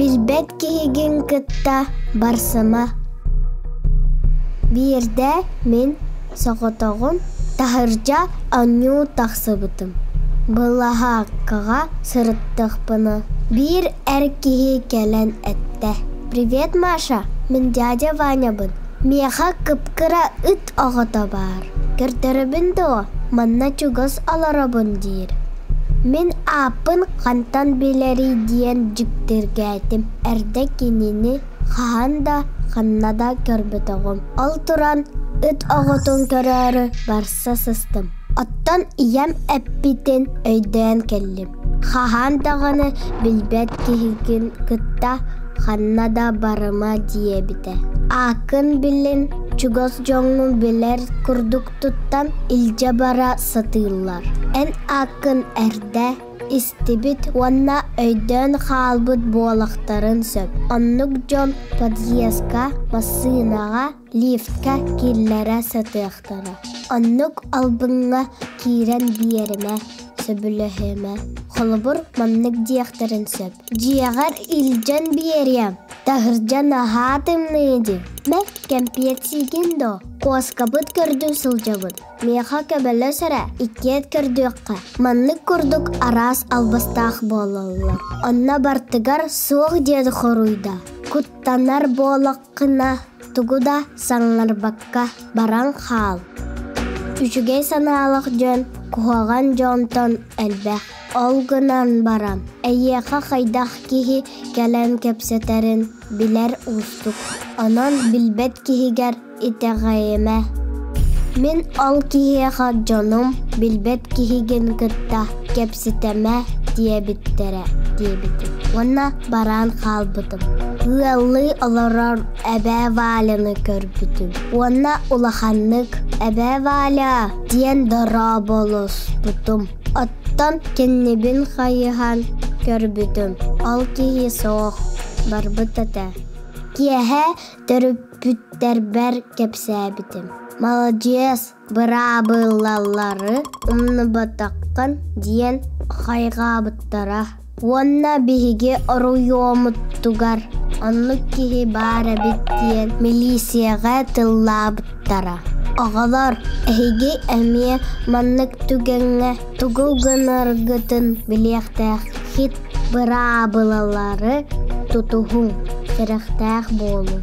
Билбэт киһигин кытта барсыма. Биирдэ мин соҕотоҕун таһырдьа оонньуу тахсыбытым. Былаһааккаҕа сырыттахпына биир эр киһи кэлэн эттэ: «Привет, Маша, мин дядя Ванябын. Миэхэ кып-кыра ыт оҕото баар. Көрдөрөбүн дуо, манна чугас олоробун» диир. Мин ааппын хантан билэрий диэн дьиктиргээтим. Эрдэ кинини хаһан да, ханна да көрбөтөҕүм. Ол туран ыт оҕотун көрөөрү барса сыстым. Оттон ийэм эппитин өйдөөн кэллим. Хаһан даҕаны билбэт киһигин кытта ханна да барыма диэбитэ. Ааккын билин, чугас дьоҥҥун билэр курдук туттан илдьэ бара сатыыллар. Эн ааккын эрдэ истибит уонна өйдөөн хаалбыт буолахтарын сөп. Оннук дьон подъездка, массыынаҕа, лифткэ киллэрэ сатыахтара. Оннук албыҥҥа киирэн биэримэ, сөбүлэһимэ. Холобур, маннык диэхтэрин сөп. Дьиэҕэр илдьэн биэриэм, таһырдьа наһаа тымныы дии. Мэ, кэмпиэт сиигин дуо? Куоскабыт көрдүү сылдьабыт. Миэхэ көмөлөс эрэ, иккиэн көрдүөххэ. Маннык курдук араас албастаах буолаллар. Онно бартыгар суох диэн хоруйда. Куттанар буолаххына, тугу да саҥарбакка баран хаал. Үчүгэй санаалаах дьон куһаҕан дьонтон элбэх. Ол гынан баран, эйиэхэ хайдах киһи кэлэн кэпсэтэрин билэр уустук. Онон билбэт киһигэр итэҕэйимэ. Мин ол киһиэхэ дьонум билбэт киһигин кытта кэпсэтэмэ диэбиттэрэ диэбитим уонна баран хаалбытым. Ыаллыы олорор эбээ Валяны көрбүтүм уонна улаханнык «Эбээ Валя» диэн дорооболоспутум. Оттон кэннибин хайыһан көрбүтүм, ол киһи суох, барбыт этэ. Киэһэ төрөппүттэрбэр кэпсээбитим. Маладьыас, быраабылалары умнубатаххын диэн хайҕаабыттара. Уонна биһиги оройуоммутугар оннук киһи баар эбит диэн милииссийэҕэ тыллаабыттара. Оҕолор, эһиги эмиэ маннык түгэҥҥэ тугу гынаргытын билиэхтээххит, быраабылалары тутуһуҥ, сэрэхтээх буолуҥ.